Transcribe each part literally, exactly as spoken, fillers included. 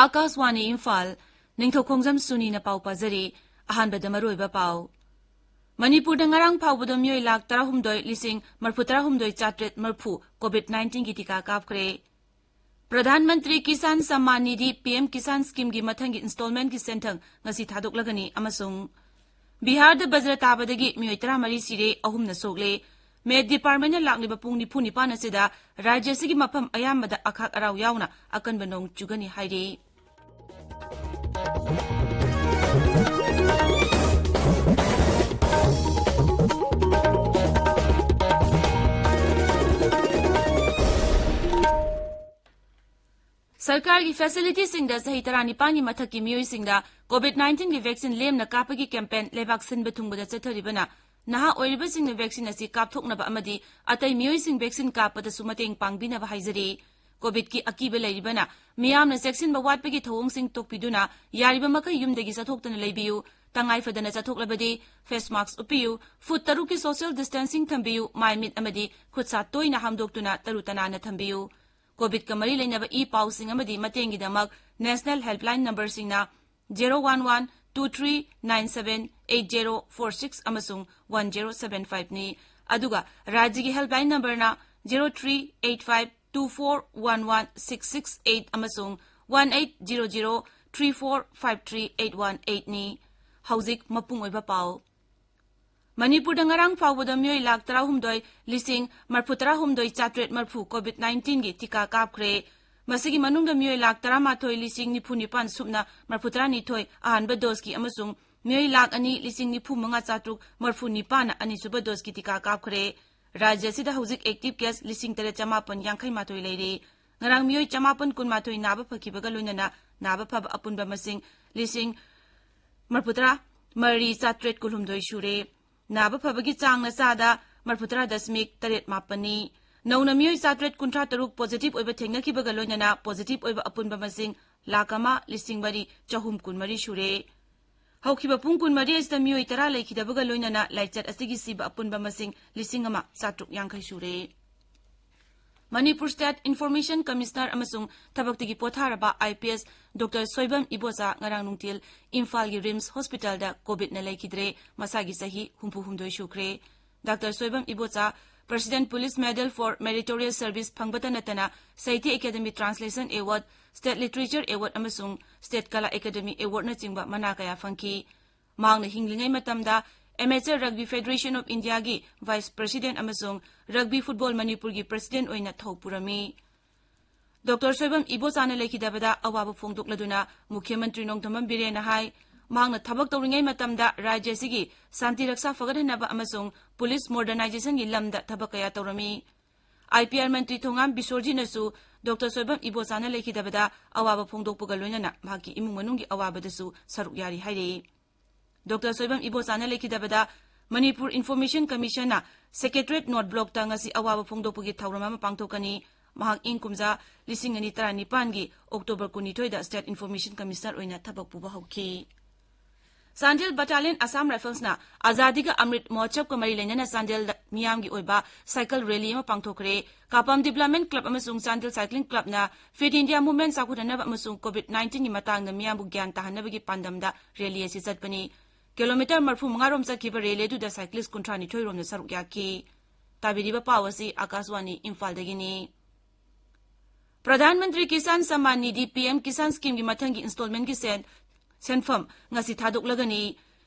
ꯑꯥꯀꯥꯁꯋꯥꯅꯤ ꯏꯝꯐꯥꯜ, ꯅꯤꯡꯊꯧꯈꯣꯡꯖꯝ ꯁꯨꯅꯤꯅ ꯄꯥꯎ ꯄꯥꯖꯔꯤ꯫ ꯑꯍꯥꯟꯕꯗ ꯃꯔꯨꯑꯣꯏꯕ ꯄꯥꯎ꯫ ꯃꯅꯤꯄꯨꯔꯗ ꯉꯔꯥꯡ ꯐꯥꯎꯕꯗ ꯃꯤꯑꯣꯏ ꯂꯥꯈ ꯇꯔꯥꯍꯨꯝꯗꯣꯏ ꯂꯤꯁꯤꯡ ꯃꯔꯐꯨ ꯇꯔꯥꯍꯨꯝꯗꯣꯏ ꯆꯥꯇ꯭ꯔꯦꯠ ꯃꯔꯐꯨ COVID nineteen ꯒꯤ ꯇꯤꯀꯥ ꯀꯥꯞꯈ꯭ꯔꯦ꯫ ꯄ꯭ꯔꯙꯥꯟ ꯃꯟꯇ꯭ꯔꯤ ꯀꯤꯁꯥꯟ ꯁꯝꯃꯥꯟ ꯅꯤꯙꯤ, PM ꯀꯤꯁꯥꯟ scheme ꯒꯤ ꯃꯊꯪꯒꯤ installment ꯀꯤ ꯁꯦꯟꯊꯪ ꯉꯁꯤ ꯊꯥꯗꯣꯛꯂꯒꯅꯤ ꯑꯃꯁꯨꯡ ꯕꯤꯍꯥꯔꯗ ꯕꯖ꯭ꯔ ꯇꯥꯕꯗꯒꯤ ꯃꯤꯑꯣꯏ ꯇꯔꯥꯃꯔꯤ ꯁꯤꯔꯦ, ꯑꯍꯨꯝꯅ ꯁꯣꯛꯂꯦ꯫ Met Department ꯅ ꯂꯥꯛꯂꯤꯕ ꯄꯨꯡ ꯅꯤꯐꯨ ꯅꯤꯄꯥꯟ ꯑꯁꯤꯗ ꯔꯥꯖ꯭ꯌ ꯑꯁꯤꯒꯤ ꯃꯐꯝ ꯑꯌꯥꯝꯕꯗ ꯑꯈꯥꯛ ꯑꯔꯥꯎ ꯌꯥꯎꯅ ꯑꯀꯟꯕ ꯅꯣꯡ ꯆꯨꯒꯅꯤ ꯍꯥꯏꯔꯤ꯫ ꯁꯔꯀꯥꯔꯒꯤ facility ꯁꯤꯡꯗ ꯆꯍꯤ ꯇꯔꯥꯅꯤꯄꯥꯟꯒꯤ ꯃꯊꯛꯀꯤ ꯃꯤꯑꯣꯏꯁꯤꯡꯗ COVID nineteen ꯒꯤ vaccine ꯂꯦꯝꯅ ꯀꯥꯞꯄꯒꯤ campaign ꯂꯩꯕꯥꯛ ꯁꯤꯟꯕ ꯊꯨꯡꯕꯗ ꯆꯠꯊꯔꯤꯕꯅ ꯅꯍꯥ ꯑꯣꯏꯔꯤꯕꯁꯤꯡꯅ vaccine ꯑꯁꯤ ꯀꯥꯞꯊꯣꯛꯅꯕ ꯑꯃꯗꯤ ꯑꯇꯩ ꯃꯤꯑꯣꯏꯁꯤꯡ vaccine ꯀꯥꯞꯄꯗꯁꯨ ꯃꯇꯦꯡ ꯄꯥꯡꯕꯤꯅꯕ ꯍꯥꯏꯖꯔꯤ꯫ COVID ꯀꯤ ꯑꯀꯤꯕ ꯂꯩꯔꯤꯕꯅ ꯃꯤꯌꯥꯝꯅ ꯆꯦꯛꯁꯤꯟꯕ ꯋꯥꯠꯄꯒꯤ ꯊꯧꯑꯣꯡꯁꯤꯡ ꯇꯣꯛꯄꯤꯗꯨꯅ ꯌꯥꯔꯤꯕ ꯃꯈꯩ ꯌꯨꯝꯗꯒꯤ ꯆꯠꯊꯣꯛꯇꯅ ꯂꯩꯕꯤꯌꯨ꯫ ꯇꯉꯥꯏ ꯐꯗꯅ ꯆꯠꯊꯣꯛꯂꯕꯗꯤ face mask ꯎꯞꯄꯤꯌꯨ, foot ꯇꯔꯨꯛꯀꯤ social distancing ꯊꯝꯕꯤꯌꯨ, ꯃꯥꯏ ꯃꯤꯠ ꯑꯃꯗꯤ ꯈꯨꯠ ꯁꯥ ꯇꯣꯏꯅ ꯍꯥꯝꯗꯣꯛꯇꯨꯅ ꯇꯔꯨ ꯇꯅꯥꯟꯅ ꯊꯝꯕꯤꯌꯨ꯫ COVID ꯀ ꯃꯔꯤ ꯂꯩꯅꯕ e ꯄꯥꯎꯁꯤꯡ ꯑꯃꯗꯤ ꯃꯇꯦꯡꯒꯤꯗꯃꯛ national helpline number ꯁꯤꯡꯅ zero one one two three nine seven eight zero four six ꯑꯃꯁꯨꯡ one zero seven five ꯅꯤ꯫ ꯑꯗꯨꯒ ꯔꯥꯖ꯭ꯌꯒꯤ helpline number ꯅ zero three eight five two four one one six six eight ꯑꯃꯁꯨꯡ one eight zero zero three four five three eight one eight ꯅꯤ꯫ ꯍꯧꯖꯤꯛ ꯃꯄꯨꯡ ꯑꯣꯏꯕ ꯄꯥꯎ꯫ ꯃꯅꯤꯄꯨꯔꯗ ꯉꯔꯥꯡ ꯐꯥꯎꯕꯗ ꯃꯤꯑꯣꯏ ꯂꯥꯈ ꯇꯔꯥꯍꯨꯝꯗꯣꯏ ꯂꯤꯁꯤꯡ ꯃꯔꯐꯨ ꯇꯔꯥꯍꯨꯝꯗꯣꯏ ꯆꯥꯇ꯭ꯔꯦꯠ ꯃꯔꯐꯨ COVID nineteen ꯒꯤ ꯇꯤꯀꯥ ꯀꯥꯞꯈ꯭ꯔꯦ꯫ ꯃꯁꯤꯒꯤ ꯃꯅꯨꯡꯗ ꯃꯤꯑꯣꯏ ꯂꯥꯈ ꯇꯔꯥꯃꯥꯊꯣꯏ ꯂꯤꯁꯤꯡ ꯅꯤꯐꯨ ꯅꯤꯄꯥꯟ ꯁꯨꯞꯅ ꯃꯔꯐꯨ ꯇꯔꯥꯅꯤꯊꯣꯏ ꯑꯍꯥꯟꯕ dose ꯀꯤ ꯑꯃꯁꯨꯡ ꯃꯤꯑꯣꯏ ꯂꯥꯈ ꯑꯅꯤ ꯂꯤꯁꯤꯡ ꯅꯤꯐꯨ ꯃꯉꯥ ꯆꯥꯇ꯭ꯔꯨꯛ ꯃꯔꯐꯨ ꯅꯤꯄꯥꯟꯅ ꯑꯅꯤꯁꯨꯕ dose ꯀꯤ ꯇꯤꯀꯥ ꯀꯥꯞꯈ꯭ꯔꯦ꯫ ꯔꯥꯖ꯭ꯌ ꯑꯁꯤꯗ ꯍꯧꯖꯤꯛ active case ꯂꯤꯁꯤꯡ ꯇꯔꯦꯠ ꯆꯃꯥꯄꯟ ꯌꯥꯡꯈꯩ ꯃꯥꯊꯣꯏ ꯂꯩꯔꯤ꯫ ꯉꯔꯥꯡ ꯃꯤꯑꯣꯏ ꯆꯃꯥꯄꯟ ꯀꯨꯟꯃꯥꯊꯣꯏ ꯅꯥꯕ ꯐꯈꯤꯕꯒ ꯂꯣꯏꯅꯅ ꯅꯥꯕ ꯐꯕ ꯑꯄꯨꯟꯕ ꯃꯁꯤꯡ ꯂꯤꯁꯤꯡ ꯃꯔꯐꯨ ꯇꯔꯥ ꯃꯔꯤ ꯆꯥꯇ꯭ꯔꯦꯠ ꯀꯨꯟꯍꯨꯝꯗꯣꯏ ꯁꯨꯔꯦ꯫ ꯅꯥꯕ ꯐꯕꯒꯤ ꯆꯥꯡꯅ ꯆꯥꯗ ꯃꯔꯐꯨ ꯇꯔꯥ ꯗꯁꯃꯤꯛ ꯇꯔꯦꯠ ꯃꯥꯄꯟꯅꯤ꯫ ꯅꯧꯅ ꯃꯤꯑꯣꯏ ꯆꯥꯇ꯭ꯔꯦꯠ ꯀꯨꯟꯊ꯭ꯔꯥ ꯇꯔꯨꯛ positive ꯑꯣꯏꯕ ꯊꯦꯡꯅꯈꯤꯕꯒ ꯂꯣꯏꯅꯅ positive ꯑꯣꯏꯕ ꯑꯄꯨꯟꯕ ꯃꯁꯤꯡ ꯂꯥꯈ ꯑꯃ ꯂꯤꯁꯤꯡ ꯃꯔꯤ ꯆꯍꯨꯝ ꯀꯨꯟꯃꯔꯤ ꯁꯨꯔꯦ꯫ ꯍꯧꯈꯤꯕ ꯄꯨꯡ ꯀꯨꯟꯃꯔꯤ ꯑꯁꯤꯗ ꯃꯤꯑꯣꯏ ꯇꯔꯥ ꯂꯩꯈꯤꯗꯕꯒ ꯂꯣꯏꯅꯅ ꯂꯥꯏꯆꯠ ꯑꯁꯤꯒꯤ ꯁꯤꯕ ꯑꯄꯨꯟꯕ ꯃꯁꯤꯡ ꯂꯤꯁꯤꯡ ꯑꯃ ꯆꯥꯇ꯭ꯔꯨꯛ ꯌꯥꯡꯈꯩ ꯁꯨꯔꯦ꯫ ꯃꯅꯤꯄꯨꯔ ꯁ꯭ꯇꯦꯠ ꯏꯟꯐꯣꯔꯃꯦꯁꯟ ꯀꯃꯤꯁꯅꯔ ꯑꯃꯁꯨꯡ ꯊꯕꯛꯇꯒꯤ ꯄꯣꯊꯥꯔꯕ I P S doctor Soibam Ibocha ꯉꯔꯥꯡ ꯅꯨꯡꯊꯤꯜ ꯏꯝꯐꯥꯜꯒꯤ ꯔꯤꯝꯁ ꯍꯣꯁꯄꯤꯇꯥꯜꯗ ꯀꯣꯚꯤꯗꯅ ꯂꯩꯈꯤꯗ꯭ꯔꯦ꯫ ꯃꯁꯥꯒꯤ ꯆꯍꯤ ꯍꯨꯝꯐꯨ ꯍꯨꯝꯗꯣꯏ ꯁꯨꯈ꯭ꯔꯦ꯫ Doctor Soibam Ibocha President Police Medal for Meritorious Service ꯐꯪꯕꯇ ꯅꯠꯇꯅ Sahitya academy translation award, state literature award ꯑꯃꯁꯨꯡ ꯁ꯭ꯇꯦꯠ ꯀꯂꯥ ꯑꯦꯀꯥꯗꯃꯤ ꯑꯦꯋꯥꯔꯗꯅꯆꯤꯡꯕ ꯃꯅꯥ ꯀꯌꯥ ꯐꯪꯈꯤ꯫ ꯃꯍꯥꯛꯅ ꯍꯤꯡꯂꯤꯉꯩ ꯃꯇꯝꯗ Amateur Rugby Federation of Indiaꯒꯤ ꯚꯥꯏꯁ ꯄ꯭ꯔꯦꯁꯤꯗꯦꯟꯠ ꯑꯃꯁꯨꯡ ꯔꯒꯕꯤ ꯐꯨꯠꯕꯣꯜ ꯃꯅꯤꯄꯨꯔꯒꯤ ꯄ꯭ꯔꯦꯁꯤꯗꯦꯟꯠ ꯑꯣꯏꯅ ꯊꯧ ꯄꯨꯔꯝꯃꯤ꯫ ꯗꯣꯛꯇꯔ ꯁꯣꯏꯕꯝ ꯏꯕꯣꯆꯥꯅ ꯂꯩꯈꯤꯗꯕꯗ ꯑꯋꯥꯕ ꯐꯣꯡꯗꯣꯛꯂꯗꯨꯅ ꯃꯨꯈ꯭ꯌ ꯃꯟꯇ꯭ꯔꯤ ꯅꯣꯡꯊꯣꯝꯕꯝ ꯕꯤꯔꯦꯟꯅ ꯍꯥꯏ, ꯃꯍꯥꯛꯅ ꯊꯕꯛ ꯇꯧꯔꯤꯉꯩ ꯃꯇꯝꯗ ꯔꯥꯖ꯭ꯌ ꯑꯁꯤꯒꯤ ꯁꯥꯟꯇꯤ ꯔꯛꯁꯥ ꯐꯒꯠꯍꯟꯅꯕ ꯑꯃꯁꯨꯡ ꯄꯨꯂꯤꯁ ꯃꯣꯗꯔꯅꯥꯏꯖꯦꯁꯟꯒꯤ ꯂꯝꯗ ꯊꯕꯛ ꯀꯌꯥ ꯇꯧꯔꯝꯃꯤ꯫ I P R Mantri Thongam ꯕꯤꯁꯣꯔꯖꯤꯠꯅꯁꯨ doctor Soibam ꯏꯕꯣꯆꯥꯅ ꯂꯩꯈꯤꯗꯕꯗ ꯑꯋꯥꯕ ꯐꯣꯡꯗꯣꯛꯄꯒ ꯂꯣꯏꯅꯅ ꯃꯍꯥꯛꯀꯤ ꯏꯃꯨꯡ ꯃꯅꯨꯡꯒꯤ ꯑꯋꯥꯕꯗꯁꯨ ꯁꯔꯨꯛ ꯌꯥꯔꯤ ꯍꯥꯏꯔꯤ꯫ ꯗꯣꯛꯇꯔ ꯁꯣꯏꯕꯝ ꯏꯕꯣꯆꯥꯅ ꯂꯩꯈꯤꯗꯕꯗ ꯃꯅꯤꯄꯨꯔ ꯏꯟꯐꯣꯔꯃꯦꯁꯟ ꯀꯃꯤꯁꯟꯅ ꯁꯦꯀ꯭ꯔꯦꯇꯔꯤꯌꯦꯠ ꯅꯣꯔꯠ ꯕ꯭ꯂꯣꯛꯇ ꯉꯁꯤ ꯑꯋꯥꯕ ꯐꯣꯡꯗꯣꯛꯄꯒꯤ ꯊꯧꯔꯝ ꯑꯃ ꯄꯥꯡꯊꯣꯛꯀꯅꯤ꯫ ꯃꯍꯥꯛ ꯏꯪ ꯀꯨꯝꯖꯥ ꯂꯤꯁꯤꯡ ꯑꯅꯤ ꯇꯔꯥꯅꯤꯄꯥꯟꯒꯤ ꯑꯣꯛꯇꯣꯕꯔ ꯀꯨꯟꯅꯤꯊꯣꯏꯗ ꯁ꯭ꯇꯦꯠ ꯏꯟꯐꯣꯔꯃꯦꯁꯟ ꯀꯃꯤꯁꯅꯔ ꯑꯣꯏꯅ ꯊꯕꯛ ꯄꯨꯕ ꯍꯧꯈꯤ꯫ ꯆꯥꯟꯗꯦꯜ ꯕꯠꯇꯥꯂꯤꯌꯟ ꯑꯁꯥꯝ ꯔꯥꯏꯐꯜꯁꯅ ꯑꯖꯥꯗꯤ ꯀꯥ ꯑꯃ꯭ꯔꯤꯠ ꯃꯍꯣꯠꯁꯕꯀ ꯃꯔꯤ ꯂꯩꯅꯅ ꯆꯥꯟꯗꯦꯜꯗ ꯃꯤꯌꯥꯝꯒꯤ ꯑꯣꯏꯕ ꯁꯥꯏꯀꯜ ꯔꯦꯂꯤ ꯑꯃ ꯄꯥꯡꯊꯣꯛꯈ꯭ꯔꯦ꯫ ꯀꯥꯄꯥꯝ ꯗꯤꯕ꯭ꯂꯞꯃꯦꯟ ꯀ꯭ꯂꯕ ꯑꯃꯁꯨꯡ ꯆꯥꯟꯗꯦꯜ ꯁꯥꯏꯀ꯭ꯂꯤꯡ ꯀ꯭ꯂꯕꯅ ꯐꯤꯠ ꯏꯟꯗꯤꯌꯥ ꯃꯨꯚꯃꯦꯟꯠ ꯆꯥꯎꯈꯠꯍꯟꯅꯕ ꯑꯃꯁꯨꯡ ꯀꯣꯚꯤꯗ ꯅꯥꯏꯟꯇꯤꯟꯒꯤ ꯃꯇꯥꯡꯗ ꯃꯤꯌꯥꯝꯕꯨ ꯒ꯭ꯌꯥꯟ ꯇꯥꯍꯟꯅꯕꯒꯤ ꯄꯥꯟꯗꯝꯗ ꯔꯦꯂꯤ ꯑꯁꯤ ꯆꯠꯄꯅꯤ꯫ ꯀꯤꯂꯣꯃꯤꯇꯔ ꯃꯔꯐꯨ ꯃꯉꯥ ꯔꯣꯝ ꯆꯠꯈꯤꯕ ꯔꯦꯂꯤ ꯑꯗꯨꯗ ꯁꯥꯏꯀ꯭ꯂꯤꯁ ꯀꯨꯟꯊ꯭ꯔꯥ ꯅꯤꯊꯣꯏ ꯔꯣꯝꯅ ꯁꯔꯨꯛ ꯌꯥꯈꯤ꯫ ꯇꯥꯕꯤꯔꯤꯕ ꯄꯥꯎ ꯑꯁꯤ ꯑꯀꯥꯁꯋꯥꯅꯤ ꯏꯝꯐꯥꯜꯗꯒꯤꯅꯤ꯫ ꯄ꯭ꯔꯙꯥꯟ ꯃꯟꯇ꯭ꯔꯤ ꯀꯤꯁꯥꯟ ꯁꯝꯃꯥꯟ ꯅꯤꯙꯤ, ꯄꯤ ꯑꯦꯝ ꯀꯤꯁꯥꯟ ꯁ꯭ꯀꯤꯝꯒꯤ ꯃꯊꯪꯒꯤ ꯏꯟꯁꯇꯣꯜꯃꯦꯟꯠꯀꯤ ꯁꯦꯟ, ꯁꯦꯟꯐꯝ ꯉꯁꯤ ꯊꯥꯗꯣꯛꯂꯒꯅꯤ꯫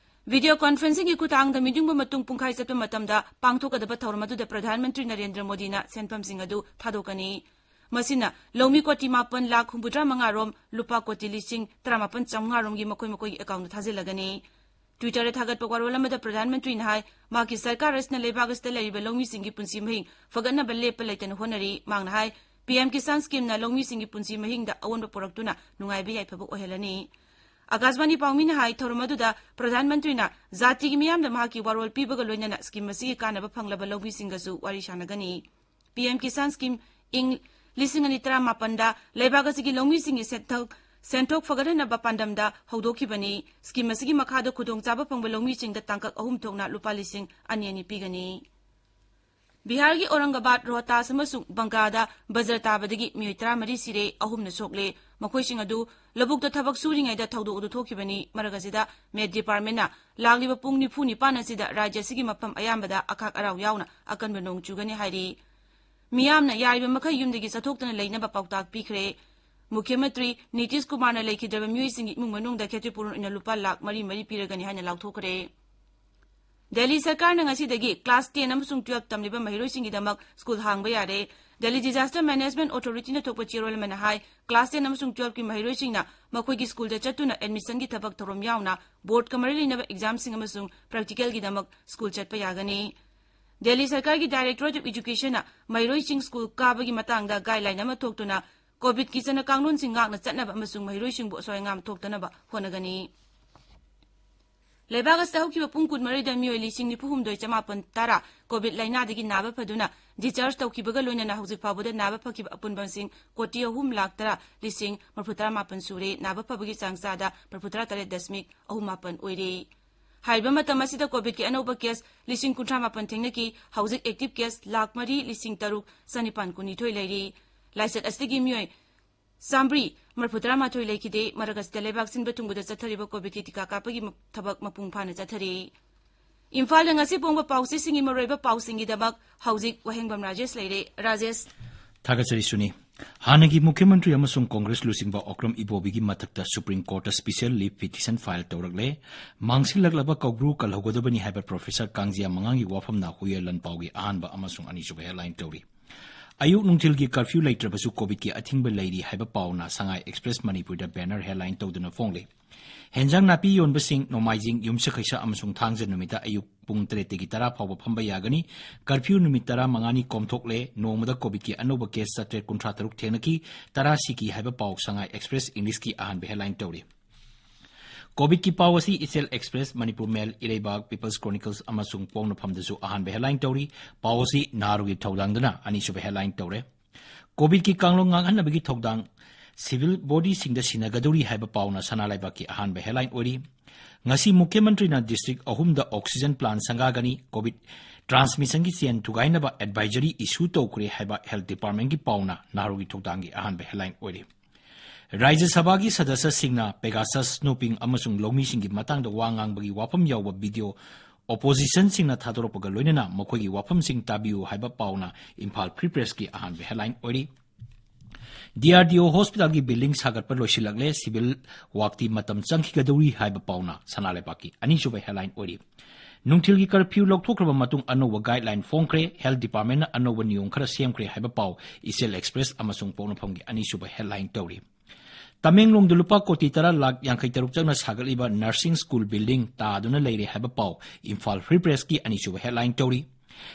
ꯚꯤꯗꯤꯑꯣ ꯀꯣꯟꯐꯔꯦꯟꯁꯤꯡꯒꯤ ꯈꯨꯠꯊꯥꯡꯗ ꯃꯤꯖꯨꯡꯕ ꯃꯇꯨꯡ ꯄꯨꯡꯈꯥꯏ ꯆꯠꯄ ꯃꯇꯝꯗ ꯄꯥꯡꯊꯣꯛꯀꯗꯕ ꯊꯧꯔꯝ ꯑꯗꯨꯗ ꯄ꯭ꯔꯙꯥꯟ ꯃꯟꯇ꯭ꯔꯤ ꯅꯔꯦꯟꯗ꯭ꯔ ꯃꯣꯗꯤꯅ ꯁꯦꯟꯐꯝꯁꯤꯡ ꯑꯗꯨ ꯊꯥꯗꯣꯛꯀꯅꯤ꯫ ꯃꯁꯤꯅ ꯂꯧꯃꯤ ꯀꯣꯇꯤ ꯃꯥꯄꯟ ꯂꯥꯈ ꯍꯨꯝꯐꯨꯇꯔꯥ ꯃꯉꯥ ꯔꯣꯝ ꯂꯨꯄꯥ ꯀꯣꯇꯤ ꯂꯤꯁꯤꯡ ꯇꯔꯥꯃꯥꯄꯟ ꯆꯥꯝꯃꯉꯥ ꯔꯣꯝꯒꯤ ꯃꯈꯣꯏ ꯃꯈꯣꯏꯒꯤ ꯑꯦꯀꯥꯎꯟꯗ ꯊꯥꯖꯤꯜꯂꯒꯅꯤ꯫ Twitter-ꯗ ꯊꯥꯒꯠꯄ ꯋꯥꯔꯣꯜ ꯑꯃꯗ ꯄ꯭ꯔꯙꯥꯟ ꯃꯟꯇ꯭ꯔꯤꯅ ꯍꯥꯏ, ꯃꯍꯥꯛꯀꯤ ꯁꯔꯀꯥꯔ ꯑꯁꯤꯅ ꯂꯩꯕꯥꯛ ꯑꯁꯤꯗ ꯂꯩꯔꯤꯕ ꯂꯧꯃꯤꯁꯤꯡꯒꯤ ꯄꯨꯟꯁꯤ ꯃꯍꯤꯡ ꯐꯒꯠꯅꯕ ꯂꯦꯞꯄ ꯂꯩꯇꯅ ꯍꯣꯠꯅꯔꯤ꯫ ꯃꯍꯥꯛꯅ ꯍꯥꯏ, ꯄꯤ ꯑꯦꯝ ꯀꯤꯁꯥꯟ ꯁ꯭ꯀꯤꯝꯅ ꯂꯧꯃꯤꯁꯤꯡꯒꯤ ꯄꯨꯟꯁꯤ ꯃꯍꯤꯡꯗ ꯑꯑꯣꯟꯕ ꯄꯨꯔꯛꯇꯨꯅ ꯅꯨꯡꯉꯥꯏꯕ ꯌꯥꯏꯐꯕ ꯑꯣꯏꯍꯜꯂꯅꯤ꯫ ꯑꯀꯥꯁꯕꯥꯅꯤ ꯄꯥꯎꯃꯤꯅ ꯍꯥꯏ, ꯊꯧꯔꯝ ꯑꯗꯨꯗ ꯄ꯭ꯔꯙꯥꯟ ꯃꯟꯇ꯭ꯔꯤꯅ ꯖꯥꯇꯤꯒꯤ ꯃꯤꯌꯥꯝꯗ ꯃꯍꯥꯛꯀꯤ ꯋꯥꯔꯣꯜ ꯄꯤꯕꯒ ꯂꯣꯏꯅꯅ ꯁ꯭ꯀꯤꯝ ꯑꯁꯤꯒꯤ ꯀꯥꯟꯅꯕ ꯐꯪꯂꯕ ꯂꯧꯃꯤꯁꯤꯡꯒꯁꯨ ꯋꯥꯔꯤ ꯁꯥꯟꯅꯒꯅꯤ꯫ ꯄꯤ ꯑꯦꯝ ꯀꯤꯁꯥꯟ ꯁ꯭ꯀꯤꯝ ꯏꯪ ꯂꯤꯁꯤꯡ ꯑꯅꯤ ꯇꯔꯥꯃꯥꯄꯟꯗ ꯂꯩꯕꯥꯛ ꯑꯁꯤꯒꯤ ꯂꯧꯃꯤꯁꯤꯡꯒꯤ ꯁꯦꯟꯊꯣꯛ, ꯁꯦꯟꯊꯣꯛ ꯐꯒꯠꯍꯟꯅꯕ ꯄꯥꯟꯗꯝꯗ ꯍꯧꯗꯣꯛꯈꯤꯕꯅꯤ꯫ ꯁ꯭ꯀꯤꯝ ꯑꯁꯤꯒꯤ ꯃꯈꯥꯗ ꯈꯨꯗꯣꯡꯆꯥꯕ ꯐꯪꯕ ꯂꯧꯃꯤꯁꯤꯡꯗ ꯇꯥꯡꯀꯛ ꯑꯍꯨꯝ ꯊꯣꯛꯅ ꯂꯨꯄꯥ ꯂꯤꯁꯤꯡ ꯑꯅꯤ ꯑꯅꯤ ꯄꯤꯒꯅꯤ꯫ ꯕꯤꯍꯥꯔꯒꯤ ꯑꯧꯔꯪꯒꯕꯥꯗ, ꯔꯣꯍꯇꯥꯁ ꯑꯃꯁꯨꯡ ꯕꯪꯀꯥꯗ ꯕꯖꯔ ꯇꯥꯕꯗꯒꯤ ꯃꯤꯑꯣꯏ ꯇꯔꯥꯃꯔꯤ ꯁꯤꯔꯦ, ꯑꯍꯨꯝꯅ ꯁꯣꯛꯂꯦ꯫ ꯃꯈꯣꯏꯁꯤꯡ ꯑꯗꯨ ꯂꯧꯕꯨꯛꯇ ꯊꯕꯛ ꯁꯨꯔꯤꯉꯩꯗ ꯊꯧꯗꯣꯛ ꯑꯗꯨ ꯊꯣꯛꯈꯤꯕꯅꯤ꯫ ꯃꯔꯛ ꯑꯁꯤꯗ ꯃꯦꯠ ꯗꯤꯄꯥꯔꯠꯃꯦꯟꯅ ꯂꯥꯛꯂꯤꯕ ꯄꯨꯡ ꯅꯤꯐꯨ ꯅꯤꯄꯥꯟ ꯑꯁꯤꯗ ꯔꯥꯖ꯭ꯌ ꯑꯁꯤꯒꯤ ꯃꯐꯝ ꯑꯌꯥꯝꯕꯗ ꯑꯈꯥꯛ ꯑꯔꯥꯎ ꯌꯥꯎꯅ ꯑꯀꯟꯕ ꯅꯣꯡ ꯆꯨꯒꯅꯤ ꯍꯥꯏꯔꯤ꯫ ꯃꯤꯌꯥꯝꯅ ꯌꯥꯔꯤꯕ ꯃꯈꯩ ꯌꯨꯝꯗꯒꯤ ꯆꯠꯊꯣꯛꯇꯅ ꯂꯩꯅꯕ ꯄꯥꯎꯇꯥꯛ ꯄꯤꯈ꯭ꯔꯦ꯫ ꯃꯨꯈ꯭ꯌ ꯃꯟꯇ꯭ꯔꯤ ꯅꯤꯇꯤꯁ ꯀꯨꯃꯥꯔꯅ ꯂꯩꯈꯤꯗ꯭ꯔꯕ ꯃꯤꯑꯣꯏꯁꯤꯡꯒꯤ ꯏꯃꯨꯡ ꯃꯅꯨꯡꯗ ꯈꯦꯇ꯭ꯔꯤꯄꯨꯔꯟ ꯑꯣꯏꯅ ꯂꯨꯄꯥ ꯂꯥꯈ ꯃꯔꯤ ꯃꯔꯤ ꯄꯤꯔꯒꯅꯤ ꯍꯥꯏꯅ ꯂꯥꯎꯊꯣꯛꯈ꯭ꯔꯦ꯫ ꯗꯦꯜꯂꯤ ꯁꯔꯀꯥꯔꯅ ꯉꯁꯤꯗꯒꯤ ꯀ꯭ꯂꯥꯁ ꯇꯦꯟ ꯑꯃꯁꯨꯡ ꯇꯨꯌꯦꯜꯐ ꯇꯝꯂꯤꯕ ꯃꯍꯩꯔꯣꯏꯁꯤꯡꯒꯤꯗꯃꯛ ꯁ꯭ꯀꯨꯜ ꯍꯥꯡꯕ ꯌꯥꯔꯦ꯫ ꯗꯦꯜꯂꯤ ꯗꯤꯖꯥꯁꯇꯔ ꯃꯦꯅꯦꯖꯃꯦꯟꯠ ꯑꯣꯊꯣꯔꯤꯇꯤꯅ ꯊꯣꯛꯄ ꯆꯦꯔꯣꯜ ꯑꯃꯅ ꯍꯥꯏ, ꯀ꯭ꯂꯥꯁ ꯇꯦꯟ ꯑꯃꯁꯨꯡ ꯇꯨꯌꯦꯜꯐꯀꯤ ꯃꯍꯩꯔꯣꯏꯁꯤꯡꯅ ꯃꯈꯣꯏꯒꯤ ꯁ꯭ꯀꯨꯜꯗ ꯆꯠꯇꯨꯅ ꯑꯦꯗꯃꯤꯁꯟꯒꯤ ꯊꯕꯛ ꯊꯧꯔꯝ ꯌꯥꯎꯅ ꯕꯣꯔꯗꯀ ꯃꯔꯤ ꯂꯩꯅꯕ ꯑꯦꯛꯖꯥꯝꯁꯤꯡ ꯑꯃꯁꯨꯡ ꯄ꯭ꯔꯦꯛꯇꯤꯀꯦꯜꯒꯤꯗꯃꯛ ꯁ꯭ꯀꯨꯜ ꯆꯠꯄ ꯌꯥꯒꯅꯤ꯫ ꯗꯦꯜꯂꯤ ꯁꯔꯀꯥꯔꯒꯤ Directorate of Educationꯅ ꯃꯍꯩꯔꯣꯏꯁꯤꯡ ꯁ꯭ꯀꯨꯜ ꯀꯥꯕꯒꯤ ꯃꯇꯥꯡꯗ ꯒꯥꯏꯗꯂꯥꯏꯟ ꯑꯃ ꯊꯣꯛꯇꯨꯅ ꯀꯣꯚꯤꯗꯀꯤ ꯆꯠꯅ ꯀꯥꯡꯂꯣꯟꯁꯤꯡ ꯉꯥꯛꯅ ꯆꯠꯅꯕ ꯑꯃꯁꯨꯡ ꯃꯍꯩꯔꯣꯏꯁꯤꯡꯕꯨ ꯑꯁꯣꯏ ꯑꯉꯥꯝ ꯊꯣꯛꯇꯅꯕ ꯍꯣꯠꯅꯒꯅꯤ꯫ ꯂꯩꯕꯥꯛ ꯑꯁꯤꯗ ꯍꯧꯈꯤꯕ ꯄꯨꯡ ꯀꯨꯟꯃꯔꯤꯗ ꯃꯤꯑꯣꯏ ꯂꯤꯁꯤꯡ ꯅꯤꯐꯨ ꯍꯨꯝꯗꯣꯏ ꯆꯃꯥꯄꯟ ꯇꯔꯥ ꯀꯣꯚꯤꯗ ꯂꯥꯏꯅꯥꯗꯒꯤ ꯅꯥꯕ ꯐꯗꯨꯅ discharge ꯇꯧꯈꯤꯕꯒ ꯂꯣꯏꯅꯅ ꯍꯧꯖꯤꯛ ꯐꯥꯎꯕꯗ ꯅꯥꯕ ꯐꯈꯤꯕ ꯑꯄꯨꯟꯕ ꯃꯁꯤꯡ ꯀꯣꯇꯤ ꯑꯍꯨꯝ ꯂꯥꯈ ꯇꯔꯥ ꯂꯤꯁꯤꯡ ꯃꯔꯤꯐꯨ ꯇꯔꯥ ꯃꯥꯄꯟ ꯁꯨꯔꯦ꯫ ꯅꯥꯕ ꯐꯕꯒꯤ ꯆꯥꯡ ꯆꯥꯗ ꯃꯔꯤꯐꯨ ꯇꯔꯥ ꯇꯔꯦꯠ ꯗꯁꯃꯤꯛ ꯑꯍꯨꯝ ꯃꯥꯄꯟ ꯑꯣꯏꯔꯦ꯫ ꯍꯥꯏꯔꯤꯕ ꯃꯇꯝ ꯑꯁꯤꯗ ꯀꯣꯚꯤꯗꯀꯤ ꯑꯅꯧꯕ ꯀꯦꯁ ꯂꯤꯁꯤꯡ ꯀꯨꯟꯊ꯭ꯔꯥ ꯃꯥꯄꯟ ꯊꯦꯡꯅꯈꯤ꯫ ꯍꯧꯖꯤꯛ active case ꯂꯥꯈ ꯃꯔꯤ ꯂꯤꯁꯤꯡ ꯇꯔꯨꯛ ꯆꯅꯤꯄꯥꯟ ꯀꯨꯟꯅꯤꯊꯣꯏ ꯂꯩꯔꯤ꯫ ꯂꯥꯏꯆꯠ ꯑꯁꯤꯗꯒꯤ ꯃꯤꯑꯣꯏ ꯆꯥꯃꯔꯤ ꯃꯔꯤꯐꯨ ꯇꯔꯥꯃꯥꯊꯣꯏ ꯂꯩꯈꯤꯗꯦ꯫ ꯃꯔꯛ ꯑꯁꯤꯗ ꯂꯩꯕꯥꯛ ꯁꯤꯟꯕ ꯊꯨꯡꯕꯗ ꯆꯠꯊꯔꯤꯕ ꯀꯣꯚꯤꯗꯀꯤ ꯇꯤꯀꯥ ꯀꯥꯞꯄꯒꯤ ꯃ-, ꯊꯕꯛ ꯃꯄꯨꯡ ꯐꯥꯅ ꯆꯠꯊꯔꯤ꯫ ꯏꯝꯐꯥꯜꯗ ꯉꯁꯤ ꯐꯣꯡꯕ ꯄꯥꯎꯆꯦꯁꯤꯡꯒꯤ ꯃꯔꯨꯑꯣꯏꯕ ꯄꯥꯎꯁꯤꯡꯒꯤꯗꯃꯛ ꯍꯧꯖꯤꯛ ꯋꯥꯍꯦꯡꯕꯝ ꯔꯥꯖꯦꯁ ꯂꯩꯔꯦ꯫ ꯔꯥꯖꯦꯁ꯫ ꯊꯥꯒꯠꯆꯔꯤ ꯁꯨꯅꯤ꯫ ꯍꯥꯟꯅꯒꯤ ꯃꯨꯈ꯭ꯌ ꯃꯟꯇ꯭ꯔꯤ ꯑꯃꯁꯨꯡ ꯀꯣꯡꯒ꯭ꯔꯦꯁ ꯂꯨꯆꯤꯡꯕ ꯑꯣꯀ꯭ꯔꯝ ꯏꯕꯣꯕꯤꯒꯤ ꯃꯊꯛꯇ Supreme Courtꯇ special leave petition file ꯇꯧꯔꯛꯂꯦ꯫ ꯃꯥꯡꯁꯤꯜꯂꯛꯂꯕ ꯀꯧꯕ꯭ꯔꯨ ꯀꯜꯍꯧꯒꯗꯕꯅꯤ ꯍꯥꯏꯕ ꯄ꯭ꯔꯣꯐꯦꯁꯔ ꯀꯥꯡꯖꯤꯌꯥ ꯃꯉꯥꯡꯒꯤ ꯋꯥꯐꯝꯅ ꯍꯨꯏꯌꯦꯟ ꯂꯥꯟꯄꯥꯎꯒꯤ ꯑꯍꯥꯟꯕ ꯑꯃꯁꯨꯡ ꯑꯅꯤꯁꯨꯕ headline ꯇꯧꯔꯤ꯫ ꯑꯌꯨꯛ ꯅꯨꯡꯊꯤꯜꯒꯤ curfew ꯂꯩꯇ꯭ꯔꯕꯁꯨ ꯀꯣꯚꯤꯗꯀꯤ ꯑꯊꯤꯡꯕ ꯂꯩꯔꯤ ꯍꯥꯏꯕ ꯄꯥꯎꯅ ꯁꯉꯥꯏ ꯑꯦꯛꯁꯄ꯭ꯔꯦꯁ ꯃꯅꯤꯄꯨꯔꯗ banner headline ꯇꯧꯗꯨꯅ ꯐꯣꯡꯂꯤ꯫ ꯍꯦꯟꯖꯥꯡ ꯅꯥꯄꯤ ꯌꯣꯟꯕꯁꯤꯡ ꯅꯣꯡꯃꯥꯏꯖꯤꯡ, ꯌꯨꯝꯁꯀꯩꯁ ꯑꯃꯁꯨꯡ ꯊꯥꯡꯖ ꯅꯨꯃꯤꯠꯇ ꯑꯌꯨꯛ ꯄꯨꯡ ꯇꯔꯦꯠꯇꯒꯤ ꯇꯔꯥ ꯐꯥꯎꯕ ꯐꯝꯕ ꯌꯥꯒꯅꯤ꯫ Curfew ꯅꯨꯃꯤꯠ ꯇꯔꯥꯃꯉꯥꯅꯤ ꯀꯣꯝꯊꯣꯛꯂꯦ꯫ ꯅꯣꯡꯃꯗ ꯀꯣꯚꯤꯗꯀꯤ ꯑꯅꯧꯕ ꯀꯦꯁ ꯆꯥꯇ꯭ꯔꯦꯠ ꯀꯨꯟꯊ꯭ꯔꯥ ꯇꯔꯨꯛ ꯊꯦꯡꯅꯈꯤ, ꯇꯔꯥ ꯁꯤꯈꯤ ꯍꯥꯏꯕ ꯄꯥꯎ ꯁꯉꯥꯏ ꯑꯦꯛꯁꯄ꯭ꯔꯦꯁ ꯏꯪꯂꯤꯁꯀꯤ ꯑꯍꯥꯟꯕ headline ꯇꯧꯔꯤ꯫ ꯀꯣꯚꯤꯗꯀꯤ ꯄꯥꯎ ꯑꯁꯤ ꯏꯆꯦꯜ ꯑꯦꯛꯁꯄ꯭ꯔꯦꯁ, ꯃꯅꯤꯄꯨꯔ ꯃꯦꯜ, ꯏꯔꯩꯕꯥꯛ, ꯄꯤꯄꯜꯁ ꯀ꯭ꯔꯣꯅꯤꯀꯜꯁ ꯑꯃꯁꯨꯡ ꯄꯣꯛꯅꯐꯝꯗꯁꯨ ꯑꯍꯥꯟꯕ headline ꯇꯧꯔꯤ꯫ ꯄꯥꯎ ꯑꯁꯤ ꯅꯥꯔꯨꯒꯤ ꯊꯧꯗꯥꯡꯗꯅ ꯑꯅꯤꯁꯨꯕ headline ꯇꯧꯔꯦ꯫ ꯀꯣꯚꯤꯗꯀꯤ ꯀꯥꯡꯂꯣꯟ ꯉꯥꯛꯍꯟꯅꯕꯒꯤ ꯊꯧꯗꯥꯡ civil bodyꯁꯤꯡꯗ ꯁꯤꯟꯅꯒꯗꯧꯔꯤ ꯍꯥꯏꯕ ꯄꯥꯎꯅ ꯁꯅꯥ ꯂꯩꯕꯥꯛꯀꯤ ꯑꯍꯥꯟꯕ headline ꯑꯣꯏꯔꯤ꯫ ꯉꯁꯤ ꯃꯨꯈ꯭ꯌ ꯃꯟꯇ꯭ꯔꯤꯅ district ꯑꯍꯨꯝꯗ oxygen plant ꯁꯪꯒꯥꯒꯅꯤ꯫ ꯀꯣꯚꯤꯗ ꯇ꯭ꯔꯥꯟꯁꯃꯤꯁꯟꯒꯤ ꯆꯦꯟ ꯊꯨꯒꯥꯏꯅꯕ ꯑꯦꯗꯚꯥꯏꯖꯔꯤ ꯏꯁꯨ ꯇꯧꯈ꯭ꯔꯦ ꯍꯥꯏꯕ ꯍꯦꯜꯊ ꯗꯤꯄꯥꯔꯠꯃꯦꯟꯒꯤ ꯄꯥꯎꯅ ꯅꯍꯥꯔꯣꯜꯒꯤ ꯊꯧꯗꯥꯡꯒꯤ ꯑꯍꯥꯟꯕ ꯍꯦꯗꯂꯥꯏꯟ ꯑꯣꯏꯔꯤ꯫ ꯔꯥꯖ꯭ꯌ ꯁꯚꯥꯒꯤ ꯁꯗꯁ꯭ꯌꯁꯤꯡꯅ ꯄꯦꯒꯥꯁꯁ ꯁ꯭ꯅꯨꯄꯤꯡ ꯑꯃꯁꯨꯡ ꯂꯧꯃꯤꯁꯤꯡꯒꯤ ꯃꯇꯥꯡꯗ ꯋꯥ ꯉꯥꯡꯕꯒꯤ ꯋꯥꯐꯝ ꯌꯥꯎꯕ ꯚꯤꯗꯤꯑꯣ ꯑꯣꯄꯣꯖꯤꯁꯟꯁꯤꯡꯅ ꯊꯥꯗꯣꯔꯛꯄꯒ ꯂꯣꯏꯅꯅ ꯃꯈꯣꯏꯒꯤ ꯋꯥꯐꯝꯁꯤꯡ ꯇꯥꯕꯤꯌꯨ ꯍꯥꯏꯕ ꯄꯥꯎꯅ ꯏꯝꯐꯥꯜ ꯐ꯭ꯔꯤ ꯄ꯭ꯔꯦꯁꯀꯤ ꯑꯍꯥꯟꯕ ꯍꯦꯗꯂꯥꯏꯟ ꯑꯣꯏꯔꯤ꯫ ꯗꯤ ꯑꯥꯔ ꯗꯤ ꯑꯣ ꯍꯣꯁꯄꯤꯇꯥꯜꯒꯤ ꯕꯤꯜꯗꯤꯡ ꯁꯥꯒꯠꯄ ꯂꯣꯏꯁꯤꯜꯂꯛꯂꯦ, ꯁꯤꯚꯤꯜ ꯋꯥꯛꯇꯤ ꯃꯇꯝ ꯆꯪꯈꯤꯒꯗꯧꯔꯤ ꯍꯥꯏꯕ ꯄꯥꯎꯅ ꯁꯅꯥ ꯂꯩꯕꯥꯛꯀꯤ ꯑꯅꯤꯁꯨꯕ ꯍꯦꯗꯂꯥꯏꯟ ꯑꯣꯏꯔꯤ꯫ ꯅꯨꯡꯊꯤꯜꯒꯤ ꯀꯔꯐ꯭ꯌꯨ ꯂꯧꯊꯣꯛꯈ꯭ꯔꯕ ꯃꯇꯨꯡ ꯑꯅꯧꯕ ꯒꯥꯏꯗꯂꯥꯏꯟ ꯐꯣꯡꯈ꯭ꯔꯦ, ꯍꯦꯜꯊ ꯗꯤꯄꯥꯔꯠꯃꯦꯟꯅ ꯑꯅꯧꯕ ꯅꯤꯌꯣꯝ ꯈꯔ ꯁꯦꯝꯈ꯭ꯔꯦ ꯍꯥꯏꯕ ꯄꯥꯎ ꯏꯆꯦꯜ ꯑꯦꯛꯁꯄ꯭ꯔꯦꯁ ꯑꯃꯁꯨꯡ ꯄꯣꯛꯅꯐꯝꯒꯤ ꯑꯅꯤꯁꯨꯕ ꯍꯦꯗꯂꯥꯏꯟ ꯇꯧꯔꯤ꯫ ꯇꯃꯦꯡꯂꯣꯡꯗ ꯂꯨꯄꯥ ꯀꯣꯇꯤ ꯇꯔꯥ ꯂꯥꯈ ꯌꯥꯡꯈꯩ ꯇꯔꯨꯛ ꯆꯪꯅ ꯁꯥꯒꯠꯂꯤꯕ ꯅꯔꯁꯤꯡ ꯁ꯭ꯀꯨꯜ ꯕꯤꯜꯗꯤꯡ ꯇꯥꯗꯨꯅ ꯂꯩꯔꯦ ꯍꯥꯏꯕ ꯄꯥꯎ ꯏꯝꯐꯥꯜ ꯐ꯭ꯔꯤ ꯄ꯭ꯔꯦꯁꯀꯤ ꯑꯅꯤꯁꯨꯕ ꯍꯦꯗꯂꯥꯏꯟ ꯇꯧꯔꯤ꯫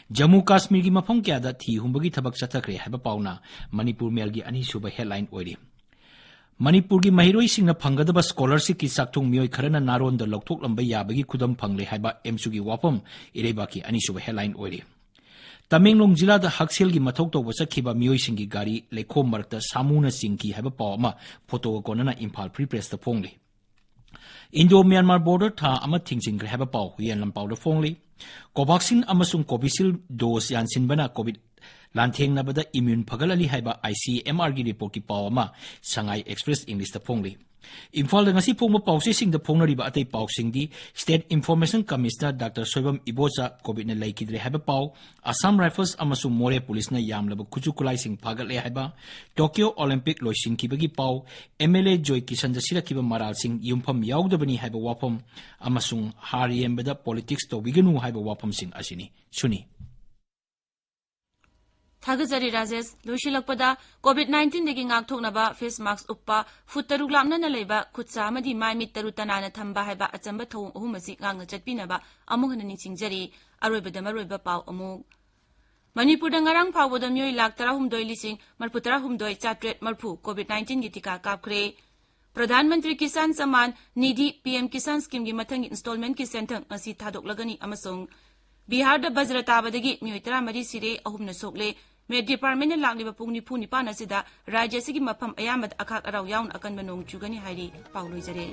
ꯖꯝꯃꯨ ꯀꯥꯁꯃꯤꯔꯒꯤ ꯃꯐꯝ ꯀꯌꯥꯗ ꯊꯤ ꯍꯨꯝꯕꯒꯤ ꯊꯕꯛ ꯆꯠꯊꯈ꯭ꯔꯦ ꯍꯥꯏꯕ ꯄꯥꯎꯅ ꯃꯅꯤꯄꯨꯔ ꯃꯦꯜꯒꯤ ꯑꯅꯤꯁꯨꯕ ꯍꯦꯗꯂꯥꯏꯟ ꯑꯣꯏꯔꯤ꯫ ꯃꯅꯤꯄꯨꯔꯒꯤ ꯃꯍꯩꯔꯣꯏꯁꯤꯡꯅ ꯐꯪꯒꯗꯕ ꯁ꯭ꯀꯣꯂꯔꯁꯤꯞꯀꯤ ꯆꯥꯛꯊꯨꯡ ꯃꯤꯑꯣꯏ ꯈꯔꯅ ꯅꯥꯔꯣꯟꯗ ꯂꯧꯊꯣꯛꯂꯝꯕ ꯌꯥꯕꯒꯤ ꯈꯨꯗꯝ ꯐꯪꯂꯦ ꯍꯥꯏꯕ ꯑꯦꯝꯁꯨꯒꯤ ꯋꯥꯐꯝ ꯏꯔꯩꯕꯥꯛꯀꯤ ꯑꯅꯤꯁꯨꯕ ꯍꯦꯗꯂꯥꯏꯟ ꯑꯣꯏꯔꯤ꯫ ꯇꯃꯦꯡꯂꯣꯡ ꯖꯤꯂꯥꯗ ꯍꯛꯁꯦꯜꯒꯤ ꯃꯊꯧ ꯇꯧꯕ ꯆꯠꯈꯤꯕ ꯃꯤꯑꯣꯏꯁꯤꯡꯒꯤ ꯒꯥꯔꯤ ꯂꯩꯈꯣꯝ ꯃꯔꯛꯇ ꯁꯥꯃꯨꯅ ꯆꯤꯡꯈꯤ ꯍꯥꯏꯕ ꯄꯥꯎ ꯑꯃ ꯐꯣꯇꯣꯒ ꯀꯣꯟꯅꯅ ꯏꯝꯐꯥꯜ ꯐ꯭ꯔꯤ ꯄ꯭ꯔꯦꯁꯇ ꯐꯣꯡꯂꯤ꯫ ꯏꯟꯗꯣ ꯃ꯭ꯌꯥꯟꯃꯥꯔ ꯕꯣꯔꯗꯔ ꯊꯥ ꯑꯃ ꯊꯤꯡꯖꯤꯟꯈ꯭ꯔꯦ ꯍꯥꯏꯕ ꯄꯥꯎ ꯍꯨꯏꯌꯦꯟ ꯂꯝꯄꯥꯎꯗ ꯐꯣꯡꯂꯤ꯫ ꯀꯣꯚꯥꯛꯁꯤꯟ ꯑꯃꯁꯨꯡ ꯀꯣꯚꯤꯁꯤꯜ ꯗꯣꯁ ꯌꯥꯟꯁꯤꯟꯕꯅ ꯀꯣꯚꯤꯗ ꯂꯥꯟꯊꯦꯡꯅꯕꯗ ꯏꯝꯃ꯭ꯌꯨꯟ ꯐꯒꯠꯍꯜꯂꯤ ꯍꯥꯏꯕ ꯑꯥꯏ ꯁꯤ ꯑꯦꯝ ꯑꯥꯔꯒꯤ ꯔꯤꯄꯣꯔꯠꯀꯤ ꯄꯥꯎ ꯑꯃ ꯁꯉꯥꯏ ꯑꯦꯛꯁꯄ꯭ꯔꯦꯁ ꯏꯪꯂꯤꯁꯇ ꯐꯣꯡꯂꯤ꯫ ꯏꯝꯐꯥꯜꯗ ꯉꯁꯤ ꯐꯣꯡꯕ ꯄꯥꯎꯆꯦꯁꯤꯡꯗ ꯐꯣꯡꯅꯔꯤꯕ ꯑꯇꯩ ꯄꯥꯎꯁꯤꯡꯗꯤ, state information commissioner doctor Soibam Ibocha ꯀꯣꯚꯤꯗꯅ ꯂꯩꯈꯤꯗ꯭ꯔꯦ ꯍꯥꯏꯕ ꯄꯥꯎ, ꯑꯁꯥꯝ ꯔꯥꯏꯐꯜꯁ ꯑꯃꯁꯨꯡ ꯃꯣꯔꯦ ꯄꯨꯂꯤꯁꯅ ꯌꯥꯝꯂꯕ ꯈꯨꯠꯁꯨ ꯈꯨꯠꯂꯥꯏꯁꯤꯡ ꯐꯥꯒꯠꯂꯦ ꯍꯥꯏꯕ, ꯇꯣꯀꯤꯌꯣ ꯑꯣꯂꯤꯝꯄꯤꯛ ꯂꯣꯏꯁꯤꯟꯈꯤꯕꯒꯤ ꯄꯥꯎ, ꯑꯦꯝ ꯑꯦꯜ ꯑꯦ ꯖꯣꯏ ꯀꯤꯁꯟꯗ ꯁꯤꯔꯛꯈꯤꯕ ꯃꯔꯥꯜꯁꯤꯡ ꯌꯨꯝꯐꯝ ꯌꯥꯎꯗꯕꯅꯤ ꯍꯥꯏꯕ ꯋꯥꯐꯝ ꯑꯃꯁꯨꯡ ꯍꯥꯔ ꯌꯦꯟꯕꯗ ꯄꯣꯂꯤꯇꯤꯛꯁ ꯇꯧꯕꯤꯒꯅꯨ ꯍꯥꯏꯕ ꯋꯥꯐꯝꯁꯤꯡ ꯑꯁꯤꯅꯤ꯫ ꯁꯨꯅꯤ꯫ ꯊꯥꯒꯠꯆꯔꯤ ꯔꯥꯖꯦꯁ꯫ ꯂꯣꯏꯁꯤꯜꯂꯛꯄꯗ, ꯀꯣꯚꯤꯗ ꯅꯥꯏꯟꯇꯤꯟꯗꯒꯤ ꯉꯥꯛꯊꯣꯛꯅꯕ ꯐꯦꯁ ꯃꯥꯛꯁ ꯎꯞꯄ, ꯐꯨꯠ ꯇꯔꯨꯛ ꯂꯥꯞꯅꯅ ꯂꯩꯕ, ꯈꯨꯠ ꯁꯥ ꯑꯃꯗꯤ ꯃꯥꯏ ꯃꯤꯠ ꯇꯔꯨ ꯇꯅꯥꯟꯅ ꯊꯝꯕ ꯍꯥꯏꯕ ꯑꯆꯝꯕ ꯊꯧꯑꯣꯡ ꯑꯍꯨꯝ ꯑꯁꯤ ꯉꯥꯛꯅ ꯆꯠꯄꯤꯅꯕ ꯑꯃꯨꯛ ꯍꯟꯅ ꯅꯤꯡꯁꯤꯡꯖꯔꯤ꯫ ꯑꯔꯣꯏꯕꯗ ꯃꯔꯨꯑꯣꯏꯕ ꯄꯥꯎ ꯑꯃꯨꯛ꯫ ꯃꯅꯤꯄꯨꯔꯗ ꯉꯔꯥꯡ ꯐꯥꯎꯕꯗ ꯃꯤꯑꯣꯏ ꯂꯥꯈ ꯇꯔꯥꯍꯨꯝꯗꯣꯏ ꯂꯤꯁꯤꯡ ꯃꯔꯤꯐꯨ ꯇꯔꯥꯍꯨꯝꯗꯣꯏ ꯆꯥꯇ꯭ꯔꯦꯠ ꯃꯔꯤꯐꯨ ꯀꯣꯚꯤꯗ ꯅꯥꯏꯟꯇꯤꯟꯒꯤ ꯇꯤꯀꯥ ꯀꯥꯞꯈ꯭ꯔꯦ꯫ ꯄ꯭ꯔꯙꯥꯟ ꯃꯟꯇ꯭ꯔꯤ ꯀꯤꯁꯥꯟ ꯁꯝꯃꯥꯟ ꯅꯤꯙꯤ, ꯄꯤ ꯑꯦꯝ ꯀꯤꯁꯥꯟ ꯁ꯭ꯀꯤꯝꯒꯤ ꯃꯊꯪꯒꯤ ꯏꯟꯁꯇꯣꯜꯃꯦꯟꯠꯀꯤ ꯁꯦꯟꯊꯪ ꯉꯁꯤ ꯊꯥꯗꯣꯛꯂꯒꯅꯤ ꯑꯃꯁꯨꯡ ꯕꯤꯍꯥꯔꯗ ꯕꯖ꯭ꯔ ꯇꯥꯕꯗꯒꯤ ꯃꯤꯑꯣꯏ ꯇꯔꯥꯃꯔꯤ ꯁꯤꯔꯦ, ꯑꯍꯨꯝꯅ ꯁꯣꯛꯂꯦ꯫ ꯃꯦꯠ ꯗꯤꯄꯥꯔꯠꯃꯦꯟꯠꯅ ꯂꯥꯛꯂꯤꯕ ꯄꯨꯡ ꯅꯤꯐꯨ ꯅꯤꯄꯥꯟ ꯑꯁꯤꯗ ꯔꯥꯖ꯭ꯌ ꯑꯁꯤꯒꯤ ꯃꯐꯝ ꯑꯌꯥꯝꯕꯗ ꯑꯈꯥꯛ ꯑꯔꯥꯎ ꯌꯥꯎꯅ ꯑꯀꯟꯕ ꯅꯣꯡ ꯆꯨꯒꯅꯤ ꯍꯥꯏꯔꯤ꯫ ꯄꯥꯎ ꯂꯣꯏꯖꯔꯦ꯫